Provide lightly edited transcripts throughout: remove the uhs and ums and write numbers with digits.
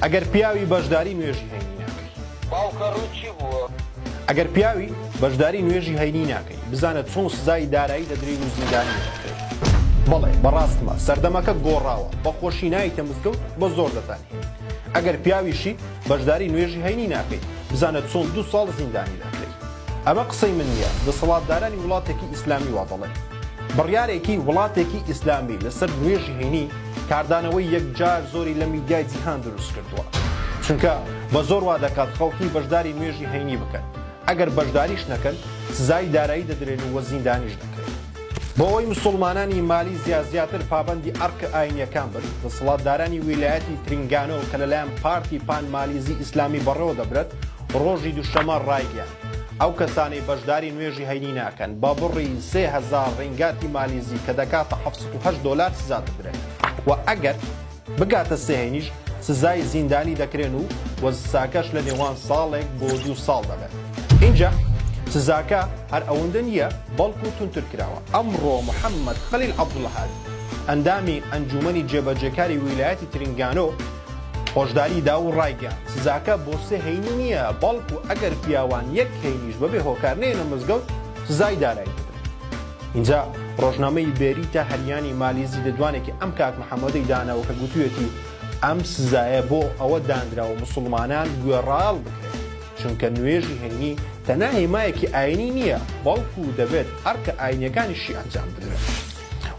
ئەگەر پیاوی بەشداری نوێژی هەینی ناکەی. باوکە ڕووت چی بووە؟ ئەگەر پیاوی بەشداری نوێژی هەینی ناکەی بزانە چۆن سزای دارایی دەدرێی و زیندانی دەکرێی. بەڵێ بەڕاستمە سەردەمەکە گۆڕاوە بەخۆشی نایتە مزگەوت بە زۆر دەتانهێنین. ئەگەر پیاویشی بەشداری نوێژی هەینی ناکەی بزانە چۆن دوو ساڵ زیندانی دەکرێی. ئەمە قسەی من نییە دەسەڵاتدارانی وڵاتێکی ئیسلامی وا دەڵێن. بڕیارێکی وڵاتێکی ئیسلامی لەسەر نوێژی هەینی کاردانەوەی یەکجار زۆری لە میدیای جیهان دروست کردووە، چونکە بە زۆر وا دەکات خەڵکی بەشداری نوێژی هەینی بکەن، ئەگەر بەشداریش نەکەن سزای دارایی دەدرێن و زیندانیش دەکرێن. بۆ ئەوەی مسوڵمانانی مالیزیا زیاتر پابەندی ئەرکە ئاینییەکان بن، دەسەڵاتدارانی ویلایەتی ترینگانۆ کە لەلایەن پارتی پان مالیزی ئیسلامی بەڕێوە دەبرێت، ڕۆژی دووشەممە ڕایگەیاند، ئەو کەسانەی بەشداری نوێژی هەینی ناکەن بە بڕی 3000 ڕینگاتی مالیزی کە دەکاتە 708 دۆلار سزا دەدرێن و ئەگەر بگاتە سێ هەینیش سزای زیندانی دەکرێن و و سزاکەش لە نێوان ساڵێک بۆ دوو ساڵ دەبێت. ئینجا سزاکە هەر ئەوەندە نییە بەڵکو توندتر کراوە. ئەمڕۆ محەممەد خەلیل عەبدولهادی، ئەندامی ئەنجوومەنی جێبەجێکاری ویلایەتی ترینگانۆ هۆشداری دا و ڕایگەیاند، سزاکە بۆ سێ هەینی نییە، بەڵکو ئەگەر پیاوان یەک هەینیش بەبێ هۆکار نەیەنە مزگەوت، سزای دارایی دەدرێن. ئینجا ڕۆژنامەی بێریتا هەریانی مالیزی لێدوانێکی ئەم کاک محەمەدەی داناوە کە گوتویەتی ئەم سزایە بۆ ئەوە دانراوە موسڵمانان گوێڕایەڵ بکرێن، چونکە نوێژی هەینی تەنها هێمایەکی ئاینی نییە، بەڵکو دەبێت ئەرکە ئاینیەکانیشی ئەنجام بدرێت.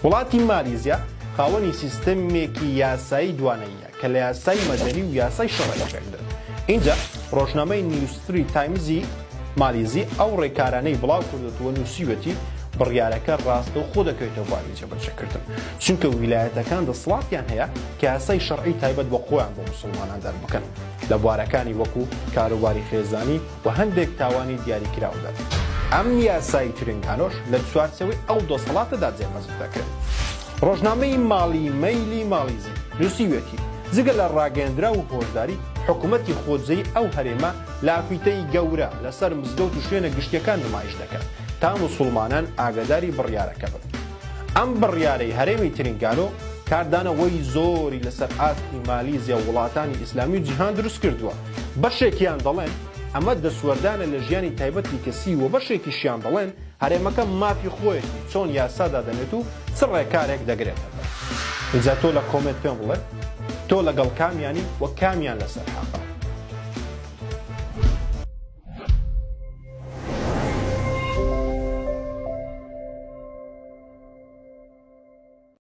وڵاتی مالیزیا خاوەنی سیستەمێکی یاسایی دوانەییە کە لە یاسای مەدەنی و یاسای شەڕعی پێکدێت. ئینجا ڕۆژنامەی نیوستری تایمزی مالیزی ئەو ڕێکارانەی بڵاوکردۆتەوە نووسیویەتی بڕیارەکە ڕاستەوخۆ دەکەوێتە بواری جێبەجێکردن چونکە ویلایەتەکان دەسەڵاتیان هەیە کە یاسای شەڕعی تایبەت بە خۆیان بۆ موسڵمانان دەربکەن لە بوارەکانی وەکو کاروباری خێزانی و هەندێک تاوانی دیاریکراودا. ئەم یاسای ترنگانۆش لە چوارچێوەی ئەو دەسەڵاتەدا جێبەجێ دەکرێت. ڕۆژنامەی ماڵی مەیلی مالیزی نووسیویەتی، جگە لە ڕاگەیەندراو و هۆشداری، حکومەتی خۆجێی ئەو هەرێمە لافیتەی گەورە لەسەر مزگەوت و شوێنە گشتییەکان نمایش دەکات تا موسوڵمانان ئاگاداری بڕیارەکە بن. ئەم بڕیارەی هەرێمی ترینگانۆ کاردانەوەی زۆری لەسەر ئاستی مالیزیا و وڵاتانی ئیسلامی و جیهان دروستکردووە، بەشێکیان دەڵێن ئەمە دەستوەردانە لە ژیانی تایبەتی کەسی و بەشێکیشیان دەڵێن هەرێمەکە مافی خۆیەتی چۆن یاسا دادەنێت و چ ڕێکارێک دەگرێتەبەر. ئینجا تۆ لە comment پێم بڵێ تۆ لەگەڵ کامیانی و کامیان لەسەر حەقە.